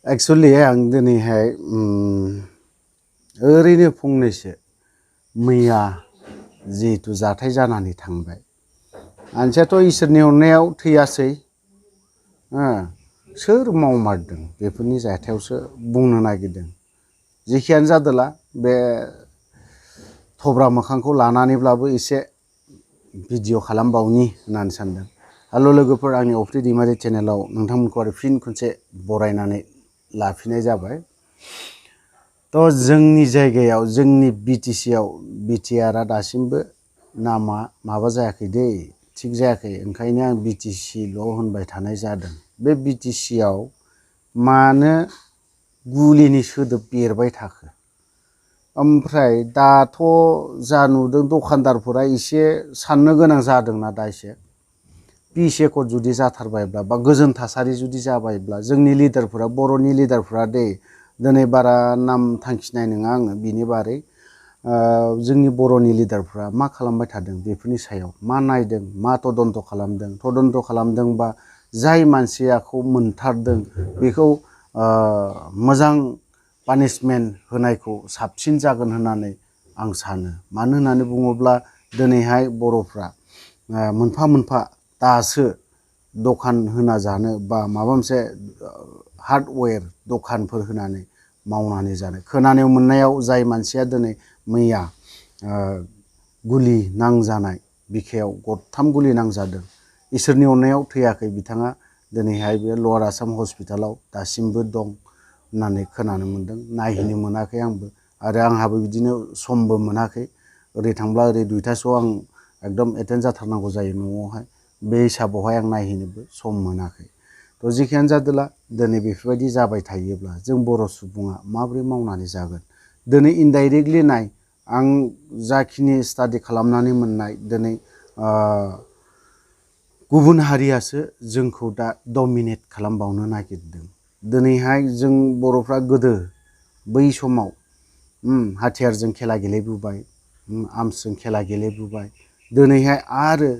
Actually आं दिनैहाय ओरैनो फंनैसो मैया जिहेतु जाथाय जानानै थांबाय मानसियाथ' इसोरनि अननायाव थैयासै सोर मावमारदों बेफोरनि जाथायावसो बुंनो नागिरदों। जेखियानो जादोला बे थब्रा मोखांखौ लानानैब्लाबो एसे भिडिअ' खालामबावनि होननानै सानदों। हेल' लोगोफोर, आंनि अफ्रि दैमारि चेनेलाव नोंथांमोनखौ आरो फिन खनसे बरायनानै लाफिननाय जाबाय। थ' जोंनि जायगायाव जोंनि बिटिसिआव बिटिआरआ दासिमबो नामा माबा जायाखै दै, थिग जायाखै। ओंखायनो आं बिटिसिल' होनबाय थानाय जादों। बे बिटिसिआव मानो गुलिनि सोदोब बेरबाय थाखो? ओमफ्राय दाथ' जा नुदों दखानदारफोरा एसे साननो गोनां जादोंना दा एसे पिस एकर्ड जुदि जाथारबायब्ला बा गोजोन थासारि जुदि जाबायब्ला जोंनि लिडारफोरा बर'नि लिडारफोरा दे दिनै बारा नाम थांखिनाय नङा आङो बिनि बारै जोंनि बर'नि लिडारफ्रा मा खालामबाय थादों बेफोरनि सायाव मा नायदों, मा तदन्त खालामदों, तदन्त खालामदोंबा जाय मानसियाखौ मोनथारदों बेखौ मोजां पानिशमेन्ट होनायखौ साबसिन जागोन होननानै आं सानो। मानो होननानै बुङोब्ला दिनैहाय बर'फ्रा मोनफा मोनफा दासो दखान होना जानो बा माबा मोनसे हार्डवेयर दखानफोर होनानै मावनानै जानो खोनानो मोननायाव जाय मानसिया दिनै मैया गुलि नांजानाय बिखायाव गथाम गुलि नांजादों, इसोरनि अननायाव थैयाखै बिथाङा दिनैहाय बे लवार आसाम हस्पिटालाव दासिमबो दं होननानै खोनानो मोनदों। नायहैनो मोनाखै आंबो, आरो आंहाबो बिदिनो समबो मोनाखै। ओरै थांब्ला ओरै 2टासोआव आं एकदम एटेन्ड जाथारनांगौ जायो न'आवहाय, बे हिसाबावहाय आं नायहैनोबो सम मोनाखै। थ' जेखियानो जादोला दिनै बेफोरबायदि जाबाय थायोब्ला जों बर' सुबुङा माबोरै मावनानै जागोन? दिनै इनडाइरेक्टलि नाय, आं जाखिनि स्टाडि खालामनानै मोननाय दिनै गुबुन हारियासो जोंखौ दा डमिनेट खालामबावनो नागिरदों। दिनैहाय जों बर'फ्रा गोदो बै समाव हाथियारजों खेला गेलेबोबाय, आर्म्सजों खेला गेलेबोबाय। दिनैहाय आरो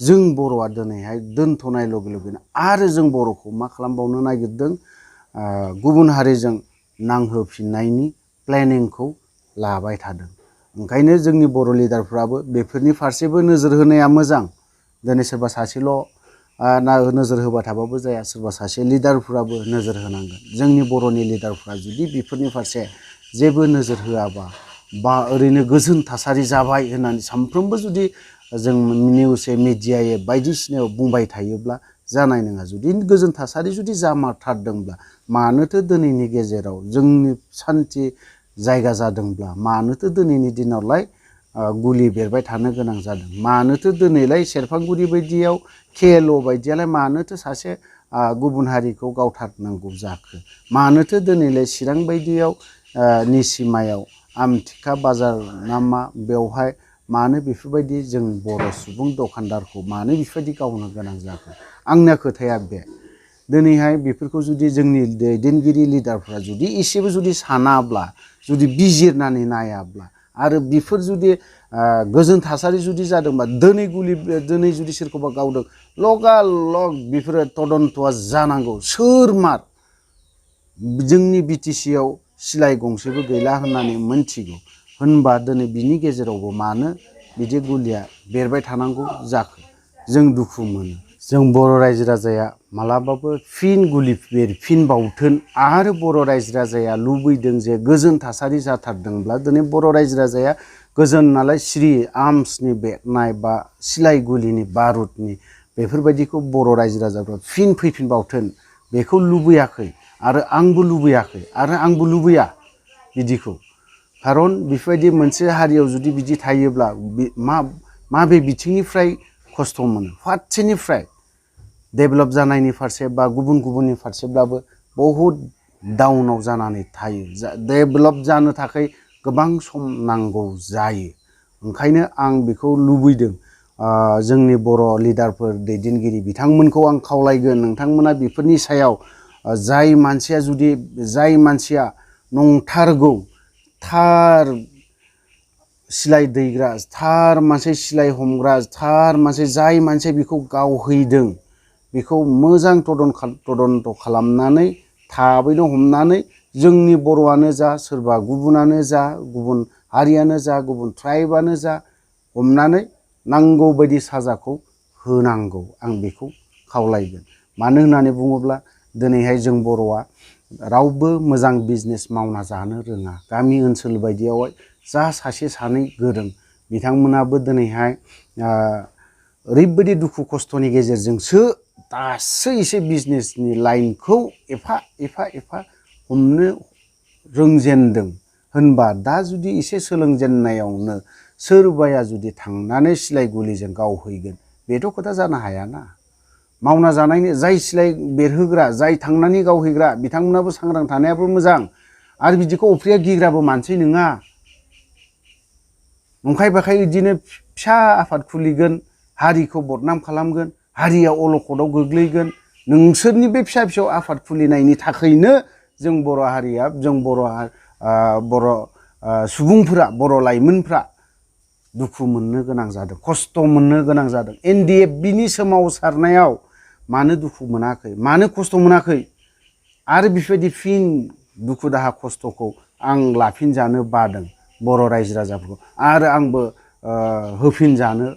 जों बर'आ दिनैहाय दोनथ'नाय लगे लगेनो आरो जों बर'खौ मा खालामबावनो नागिरदों? गुबुन हारिजों नांहोफिननायनि प्लेनिंखौ लाबाय थादों। ओंखायनो जोंनि बर' लिडारफ्राबो बेफोरनि फारसेबो नोजोर होनाया मोजां। दिनै सोरबा सासेल' नोजोर होबाय थाबाबो जाया, सोरबा सासे लिडारफ्राबो नोजोर होनांगोन। जोंनि बर'नि लिडारफ्रा जुदि बेफोरनि फारसे जेबो नोजोर होआबा बा ओरैनो गोजोन थासारि जाबाय होननानै सानफ्रोमबो जुदि जों निउस मिडिया बायदिसिनायाव बुंबाय थायोब्ला जानाय नङा। जुदि गोजोन थासारि जुदि जामारथारदोंब्ला मानोथो दिनैनि गेजेराव जोंनि सान्थि जायगा जादोंब्ला मानोथो दिनैनि दिनावलाय गुलि बेरबाय थानो गोनां जादों? मानोथो दिनैलाय सेरफांगुरि बायदियाव KL बायदियालाय मानोथो सासे गुबुन हारिखौ गावथारनांगौ जाखो? मानोथो दिनैलाय चिरां बायदियाव निसिमायाव आमथिखा बाजार ना मा बेवहाय मानो बेफोरबायदि जों बर' सुबुं दखानदारखौ मानो बेफोरबायदि गावनो गोनां जाखो? आंना खोथाया बे, दिनैहाय बेफोरखौ जुदि जोंनि दैदेनगिरि लिडारफ्रा जुदि एसेबो जुदि सानाब्ला, जुदि बिजिरनानै नायाब्ला, आरो बेफोर जुदि गोजोन थासारि जुदि जादोंबा दिनै जुदि सोरखौबा गावदों लगालग बेफोरो तदन्तआ जानांगौ। सोर मार? जोंनि बिटिसिआव सिलाइ गंसेबो गैला होननानै मोनथिगौ होनबा दिनै बिनि गेजेरावबो मानो बिदि गुलिया बेरबाय थानांगौ जाखो? जों दुखु मोनो। जों बर' रायजो राजाया मालाबाबो फिन गुलि बेरफिनबावथों आरो बर' रायजो राजाया लुबैदों जे गोजोन थासारि जाथारदोंब्ला दिनै बर' रायजो राजाया गोजोन नालाय सिरि आर्म्सनि बेरनाय बा सिलाइ गुलिनि बारुदनि बेफोरबायदिखौ बर' रायजो राजाफ्रा फिन फैफिनबावथों बेखौ लुबैयाखै, आरो आंबो लुबैयाखै, आरो आंबो लुबैया बिदिखौ। खारन बेफोरबायदि मोनसे हारियाव जुदि बिदि थायोब्ला माबे बिथिंनिफ्राय खस्थ' मोनो? फारसेनिफ्राय डेभेलप जानायनि फारसे बा गुबुननि फारसेब्लाबो बहुद डाउनाव जानानै थायो। डेभेलप जानो थाखाय गोबां सम नांगौ जायो। ओंखायनो आं बेखौ लुबैदों, जोंनि बर' लिडारफोर दैदेनगिरि बिथांमोनखौ आं खावलायगोन, नोंथांमोना बेफोरनि सायाव जाय मानसिया नंथारगौ थार सिलाइ दैग्रा, थार मानसि सिलाइ हमग्रा, थार मानसि जाय मानसिया बेखौ गावहैदों बेखौ मोजां तदन्त खालामनानै थाबैनो हमनानै जोंनि बर'आनो जा सोरबा गुबुनानो जा गुबुन हारियानो जा गुबुन ट्राइबानो जा हमनानै नांगौ बायदि साजाखौ होनांगौ आं बेखौ खावलायगोन। मानो होननानै बुङोब्ला दिनैहाय जों बर'आ रावबो मोजां बिजनेस मावना जानो रोङा। गामि ओनसोल बायदियावहाय जा सासे सानै गोरों बिथांमोनाबो दिनैहाय ओरैबायदि दुखु खस्थ'नि गेजेरजोंसो दासो एसे बिजनेसनि लाइनखौ एफा हमनो रोंजेनदों। होनबा दा जुदि एसे सोलोंजेननायावनो सोरबाया जुदि थांनानै सिलाय गुलिजों गावहैगोन बेथ' खोथा जानो हायाना। मावना जानायनि जाय सिलाय बेरहोग्रा जाय थांनानै गावहैग्रा बिथांमोनाबो सांग्रां थानायाबो मोजां। आरो बिदिखौ अफ्रिया गिग्राबो मानसि नङा। नंखाय बाखाय बिदिनो फिसा आफाद खुलिगोन, हारिखौ बदनाम खालामगोन, हारिया अलखदाव गोग्लैगोन। नोंसोरनि बे फिसा फिसौ आफाद खुलिनायनि थाखायनो जों बर' हारिया बर' सुबुंफोरा बर' लाइमोनफ्रा दुखु मोननो गोनां जादों, खस्थ' मोननो गोनां जादों। NDFBनि सोमावसारनायाव मानो दुखु मोनाखै, मानो खस्थ' मोनाखै? आरो बेफोरबायदि फिन दुखु दाहा खस्थ'खौ आं लाफिनजानो बादों बर' रायजो राजाफोरखौ। आरो आंबो होफिनजानो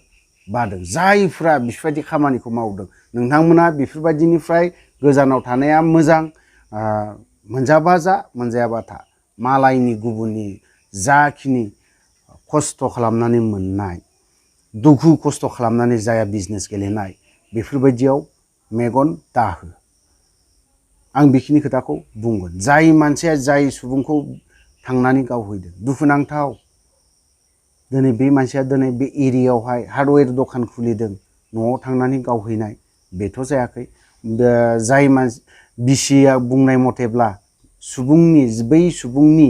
बादों। जायफ्रा बेफोरबायदि खामानिखौ मावदों नोंथांमोना बेफोरबायदिनिफ्राय गोजानाव थानाया मोजां। मोनजाबा जा, मोनजायाबा था। मालायनि गुबुननि जाखिनि खस्थ' खालामनानै मोननाय, दुखु खस्थ' खालामनानै जाया बिजनेस गेलेनाय, बेफोरबायदियाव मेगन दाहो। आं बेखिनि खोथाखौ बुंगोन। जाय मानसिया जाय सुबुंखौ थांनानै गावहैदों दुखुनांथाव। दिनै बे मानसिया दिनै बे एरियायावहाय हार्डवेर दखान खुलिदों, न'आव थांनानै गावहैनाय बेथ' जायाखै। जाय मानसि बिसिया बुंनाय मथेब्ला बै सुबुंनि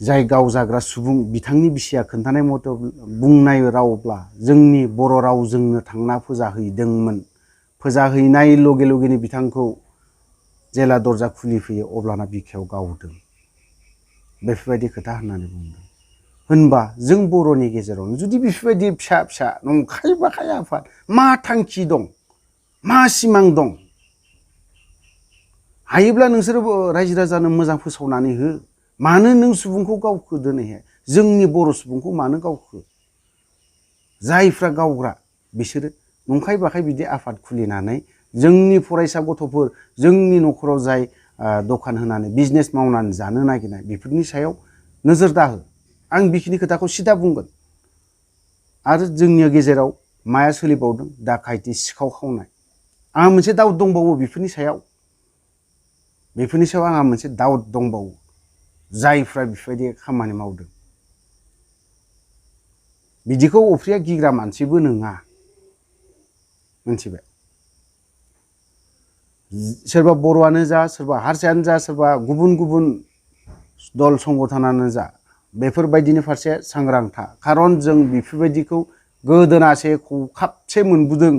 जाय गावजाग्रा सुबुं बिथांनि बिसिया खोन्थानाय मथे बुंनाय रावब्ला जोंनि बर' रावजोंनो थांना फोजाहैदोंमोन। फोजाहैनाय लगे लगेनो बिथांखौ जेला दरजा खुलिफैयो अब्लाना बिखायाव गावदों। बेफोरबायदि खोथा होननानै बुंदों। होनबा जों बर'नि गेजेरावनो जुदि बेफोरबायदि फिसा फिसा नंखाय बाखाय आफाद, मा थांखि दं, मा सिमां दं? हायोब्ला नोंसोरो रायजो राजानो मोजां फोसावनानै हो। मानो नों सुबुंखौ गावखो दिनैहाय? जोंनि बर' सुबुंखौ मानो गावखो? जायफ्रा गावग्रा बिसोरो नंखाय बाखाय बिदि आफाद खुलिनानै जोंनि फरायसा गथ'फोर, जोंनि न'खराव जाय दखान होनानै बिजनेस मावनानै जानो नागिरनाय बेफोरनि सायाव नोजोर दाहो। आं बेखिनि खोथाखौ सिदा बुंगोन। आरो जोंनि गेजेराव माया सोलिबावदों? दाखायथि, सिखाव खावनाय। आंहा मोनसे दाउट दंबावो बेफोरनि सायाव। आंहा मोनसे दाउट दंबावो। जायफ्रा बेफोरबायदि खामानि मावदों बिदिखौ अफ्रिया गिग्रा मानसिबो नङा। मिथिबाय? सोरबा बर'आनो जा, सोरबा हारसायानो जा, सोरबा गुबुन गुबुन दल संगठनानो जा, बेफोरबायदिनि फारसे सांग्रां था। खारन जों बेफोरबायदिखौ गोदोनासे खौखाबसे मोनबोदों।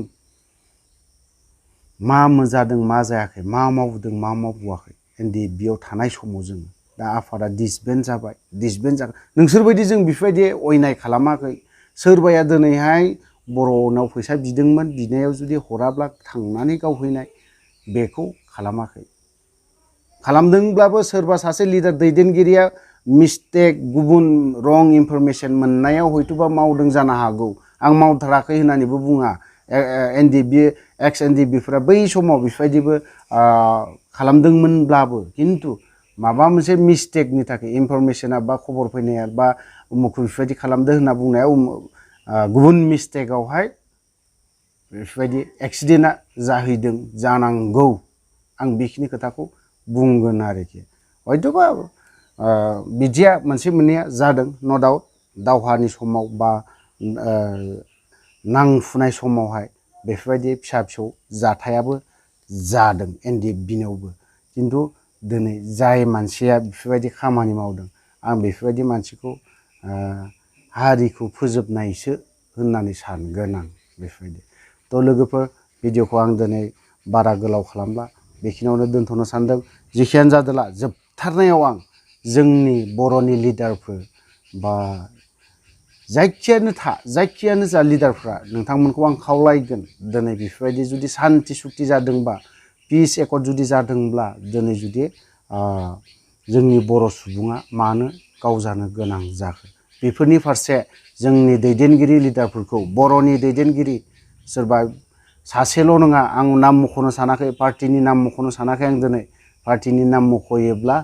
मा जादों मा जायाखै, मा मावदों मा मावबोआखै। NDFBआव थानाय समाव जोङो दा आफादा डिसबेन्ड जाबाय, नोंसोरबायदि जों बेफोरबायदि अयनाय खालामाखै। सोरबाया दिनैहाय बर'नाव फैसा बिदोंमोन, बिनायाव जुदि हराब्ला थांनानै गावहैनाय बेखौ खालामाखै। खालामदोंब्लाबो सोरबा सासे लिडार दैदेनगिरिया मिस्टेक, गुबुन रं इनफरमेसन मोननायाव हयथ'बा मावदों जानो हागौ। आं मावथाराखै होननानैबो बुङा। एक्स NDFBफोरा बै समाव बेफोरबायदिबो खालामदोंमोनब्लाबो खिन्थु माबा मोनसे मिस्टेकनि थाखाय इनफरमेसना बा खबर फैनाया बा उमुखखौ बेफोरबायदि खालामदों होनना बुंनाया गुबुन मिस्टेकआवहाय बेफोरबायदि एक्सिडेन्टआ जाहैदों जानांगौ। आं बेखिनि खोथाखौ बुंगोन आरोखि। हयथ'बा बिदिया मोनसे मोननैया जादों न' डाउट। दावहानि समाव बा नांफुनाय समावहाय बेफोरबायदि फिसा फिसौ जाथायाबो जादों NDFBनावबो। खिन्थु दिनै जाय मानसिया बेफोरबायदि खामानि मावदों आं बेफोरबायदि मानसिखौ हारिखौ फोजोबनायसो होननानै सानगोन आं बेफोरबायदि। थ' लोगोफोर, भिडिअखौ आं दिनै बारा गोलाव खालामला, बेखिनियावनो दोनथ'नो सानदों। जेखियानो जादोला जोबथारनायाव आं जोंनि बर'नि लिडारफोर बा जायखियानो जा लिडारफ्रा नोंथांमोनखौ आं खावलायगोन दिनै बेफोरबायदि जुदि सान्थि सुक्ति जादोंबा पिस एकर्ड जुदि जादोंब्ला दिनै जुदि जोंनि बर' सुबुङा मानो गावजानो गोनां जाखो बेफोरनि फारसे जोंनि दैदेनगिरि लिडारफोरखौ बर'नि दैदेनगिरि सोरबा सासेल' नङा आं नाम मख'नो सानाखै पार्टिनि नाम मख'नो सानाखै आं दिनै पार्टिनि नाम मख'योब्ला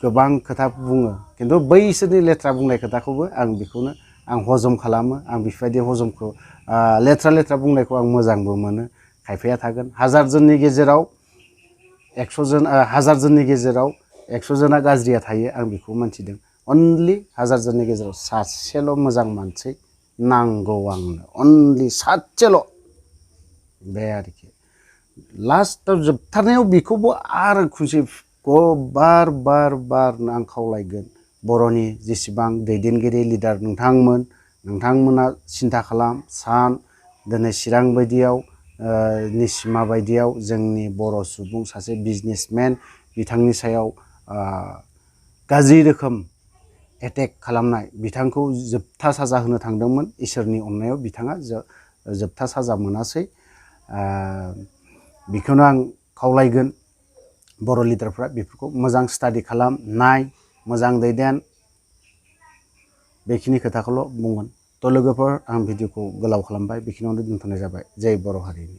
गोबां खोथा बुङो खिन्थु बैसोरनि लेथ्रा बुंनाय खोथाखौबो आं बेखौनो आं हजम खालामो आं बेफोरबायदि हजमखौ लेथ्रा बुंनायखौ आं मोजांबो मोनो खायफाया थागोन हाजार जननि गेजेराव 100 जना गाज्रिया थायो आं बेखौ मोनथिदों अनलि 1000 जननि गेजेराव सासेल' मोजां मानसि नांगौ आंनो अनलि सासेल' बे आरोखि लास्टआव जोबथारनायाव बेखौबो आरो खनसे बार आं खावलायगोन बर'नि जेसेबां दैदेनगिरि लिडार नोंथांमोना सिन्था खालाम सान दिनै चिरां बायदियाव निसिमा बायदियाव जोंनि बर' सुबुं सासे बिजनेसमेन बिथांनि सायाव गाज्रि रोखोम एटेक खालामनाय बिथांखौ जोबथा साजा होनो थांदोंमोन इसोरनि अननायाव बिथाङा जोबथा साजा मोनासै बेखौनो आं खावलायगोन बर' लिडारफ्रा बेफोरखौ मोजां स्टाडि खालाम नाय मोजां दैदेन बेखिनि खोथाखौल' बुंगोन थ' लोगोफोर आं भिडिअखौ गोलाव खालामबाय बेखिनियावनो दोनथ'नाय जाबाय जय बर' हारिनि